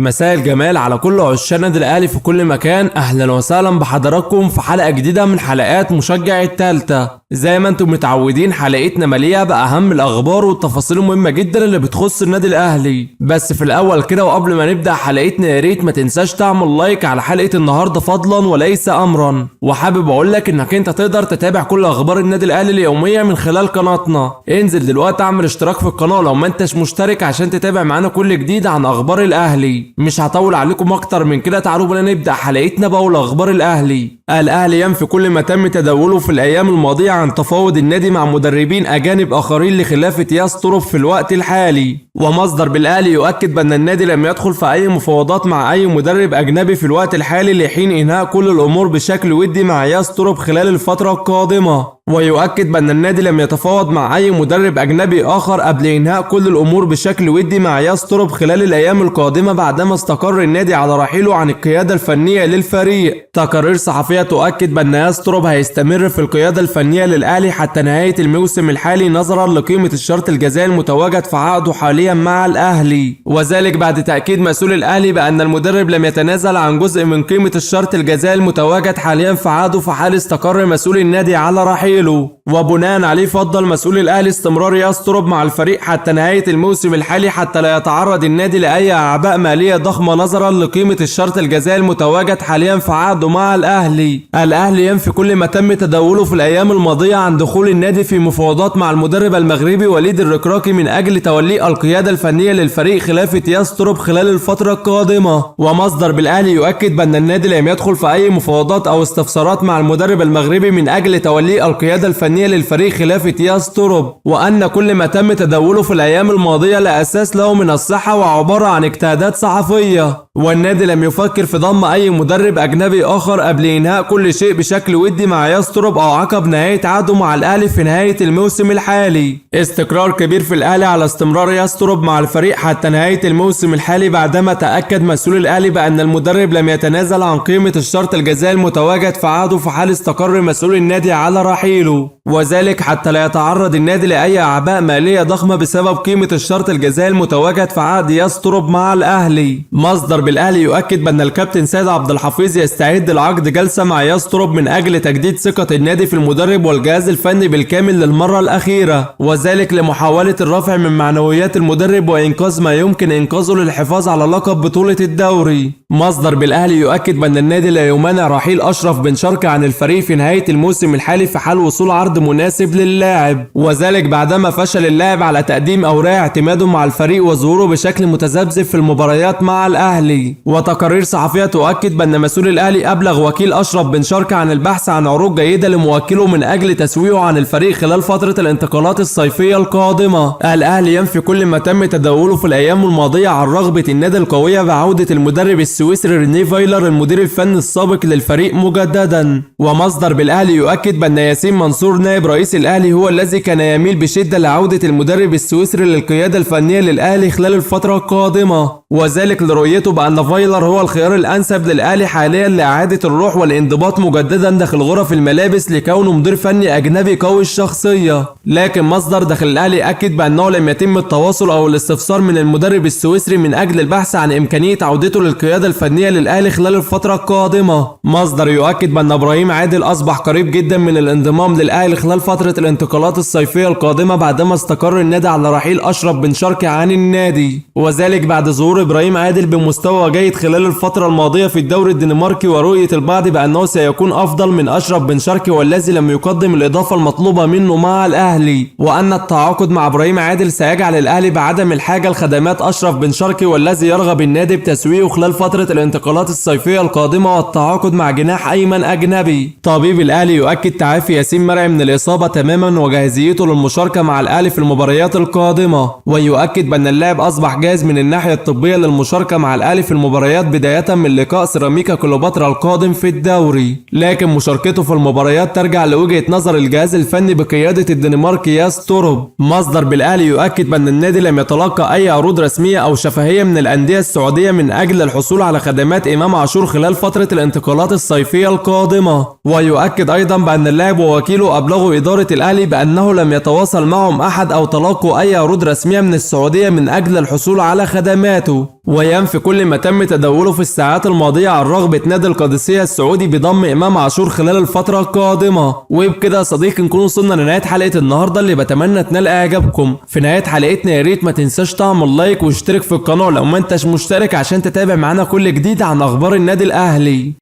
مساء الجمال على كل عشاق النادي الاهلي في كل مكان. اهلا وسهلا بحضراتكم في حلقه جديده من حلقات مشجع التالتة. زي ما انتم متعودين حلقتنا مليئه باهم الاخبار والتفاصيل المهمه جدا اللي بتخص النادي الاهلي. بس في الاول كده وقبل ما نبدا حلقتنا يا ريت ما تنساش تعمل لايك على حلقه النهارده فضلا وليس امرا. وحابب اقول لك انك انت تقدر تتابع كل اخبار النادي الاهلي اليوميه من خلال قناتنا. انزل دلوقتي اعمل اشتراك في القناه لو ما انتش مشترك عشان تتابع معانا كل جديد عن اخبار الاهلي. مش هطول عليكم اكتر من كده، تعالوا بينا نبدا حلقتنا باول اخبار الاهلي. الاهلي ينفي كل ما تم تداوله في الايام الماضيه عن تفاوض النادي مع مدربين اجانب اخرين لخلافه ياسطرب في الوقت الحالي. ومصدر بالاهلي يؤكد بان النادي لم يدخل في اي مفاوضات مع اي مدرب اجنبي في الوقت الحالي لحين انهاء كل الامور بشكل ودي مع ياسطرب خلال الفتره القادمه. ويؤكد بأن النادي لم يتفاوض مع أي مدرب أجنبي آخر قبل إنهاء كل الأمور بشكل ودي مع ياسطرب خلال الأيام القادمة بعدما استقر النادي على رحيله عن القيادة الفنية للفريق. تقارير صحفية تؤكد بأن ياسطرب هيستمر في القيادة الفنية للأهلي حتى نهاية الموسم الحالي نظرا لقيمة الشرط الجزائي المتواجد في عقده حاليا مع الأهلي، وذلك بعد تأكيد مسؤول الأهلي بأن المدرب لم يتنازل عن جزء من قيمة الشرط الجزائي المتواجد حاليا في عقده في حال استقر مسؤول النادي على رحيله. وبناء عليه فضل مسؤول الاهلي استمرار ياسطرب مع الفريق حتى نهايه الموسم الحالي حتى لا يتعرض النادي لاي اعباء ماليه ضخمه نظرا لقيمه الشرط الجزائي المتواجد حاليا في عقده مع الاهلي. الاهلي ينفي كل ما تم تداوله في الايام الماضيه عن دخول النادي في مفاوضات مع المدرب المغربي وليد الركراكي من اجل تولي القياده الفنيه للفريق خلافه ياسطرب خلال الفتره القادمه. ومصدر بالاهلي يؤكد بان النادي لم يدخل في اي مفاوضات او استفسارات مع المدرب المغربي من اجل تولي القياده الفنية للفريق خلافة ياسطرب، وأن كل ما تم تداوله في الأيام الماضية لا أساس له من الصحة وعبارة عن اجتهادات صحفية. والنادي لم يفكر في ضم أي مدرب أجنبي آخر قبل إنهاء كل شيء بشكل ودي مع ياسطرب أو عقب نهاية عقده مع الأهلي في نهاية الموسم الحالي. استقرار كبير في الأهلي على استمرار ياسطرب مع الفريق حتى نهاية الموسم الحالي بعدما تأكد مسؤول الأهلي بأن المدرب لم يتنازل عن قيمة الشرط الجزائي المتواجد في عقده في حال استقر مسؤول النادي على رحيله، وذلك حتى لا يتعرض النادي لأي أعباء مالية ضخمة بسبب قيمة الشرط الجزائي المتواجد في عقد ياسطرب مع الأهلي. مصدر بالأهلي يؤكد بأن الكابتن سيد عبد الحفيظ يستعد لعقد جلسة مع ياسطرب من أجل تجديد ثقة النادي في المدرب والجهاز الفني بالكامل للمرة الأخيرة، وذلك لمحاولة الرفع من معنويات المدرب وإنقاذ ما يمكن إنقاذه للحفاظ على لقب بطولة الدوري. مصدر بالأهلي يؤكد بأن النادي لا يمانع رحيل أشرف بن شرقي عن الفريق في نهاية الموسم الحالي في حال وصول عرض مناسب للاعب، وذلك بعدما فشل اللاعب على تقديم أوراق اعتماده مع الفريق وظهوره بشكل متذبذب في المباريات مع الأهلي. وتقارير صحفية تؤكد بأن مسؤول الأهلي أبلغ وكيل أشرف بن شرقي عن البحث عن عروض جيدة لموكله من أجل تسويقه عن الفريق خلال فترة الانتقالات الصيفية القادمة. الأهلي ينفي كل ما تم تداوله في الأيام الماضية عن رغبة النادي القوية بعودة المدرب السويسري رينيه فايلر المدير الفني السابق للفريق مجددا. ومصدر بالأهلي يؤكد بأن ياسين منصور نائب رئيس الأهلي هو الذي كان يميل بشدة لعودة المدرب السويسري للقيادة الفنية للأهلي خلال الفترة القادمة، وذلك لرؤيته بأن فايلر هو الخيار الأنسب للأهلي حاليا لإعادة الروح والانضباط مجددا داخل غرف الملابس لكونه مدير فني أجنبي قوي الشخصية. لكن مصدر داخل الأهلي أكد بأنه لم يتم التواصل أو الاستفسار من المدرب السويسري من أجل البحث عن إمكانية عودته للقيادة الفنية للأهلي خلال الفترة القادمة. مصدر يؤكد بأن إبراهيم عادل أصبح قريب جدا من الانضمام للأهلي خلال فترة الانتقالات الصيفية القادمة بعدما استقر النادي على رحيل أشرف بن شرقي عن النادي، وذلك بعد ظهور إبراهيم عادل بمستوى جيد خلال الفترة الماضية في الدوري الدنماركي ورؤية البعض بأنه سيكون أفضل من أشرف بن شرقي والذي لم يقدم الإضافة المطلوبة منه مع الأهلي، وأن التعاقد مع إبراهيم عادل سيجعل الأهلي بعدم الحاجة لخدمات أشرف بن شرقي والذي يرغب النادي بتسويقه خلال فترة الانتقالات الصيفية القادمة والتعاقد مع جناح أيمن أجنبي. طبيب الأهلي يؤكد تعافي ياسين مرعي من الإصابة تماما وجاهزيته للمشاركة مع الأهلي في المباريات القادمة، ويؤكد بأن اللاعب أصبح جاهز من الناحية الطبية للمشاركة مع الأهلي في المباريات بداية من لقاء سيراميكا كليوباترا القادم في الدوري، لكن مشاركته في المباريات ترجع لوجهة نظر الجهاز الفني بقيادة الدنماركي ياسطرب. مصدر بالأهلي يؤكد بأن النادي لم يتلقى أي عروض رسمية أو شفهية من الأندية السعودية من أجل الحصول على خدمات إمام عاشور خلال فترة الانتقالات الصيفية القادمة. ويؤكد أيضا بأن اللاعب ووكيله أبلغوا إدارة الأهلي بأنه لم يتواصل معهم أحد أو تلقوا أي عروض رسمية من السعودية من أجل الحصول على خدماته. وحده، وينفي كل ما تم تداوله في الساعات الماضية عن رغبة نادي القادسية السعودي بضم إمام عاشور خلال الفترة القادمة. وبكده يا صديقي نكون وصلنا لنهاية حلقة النهاردة اللي بتمنى تنال إعجابكم. في نهاية حلقتنا يا ريت ما تنساش تعمل لايك واشترك في القناة لو ما انتش مشترك عشان تتابع معانا كل جديد عن أخبار النادي الأهلي.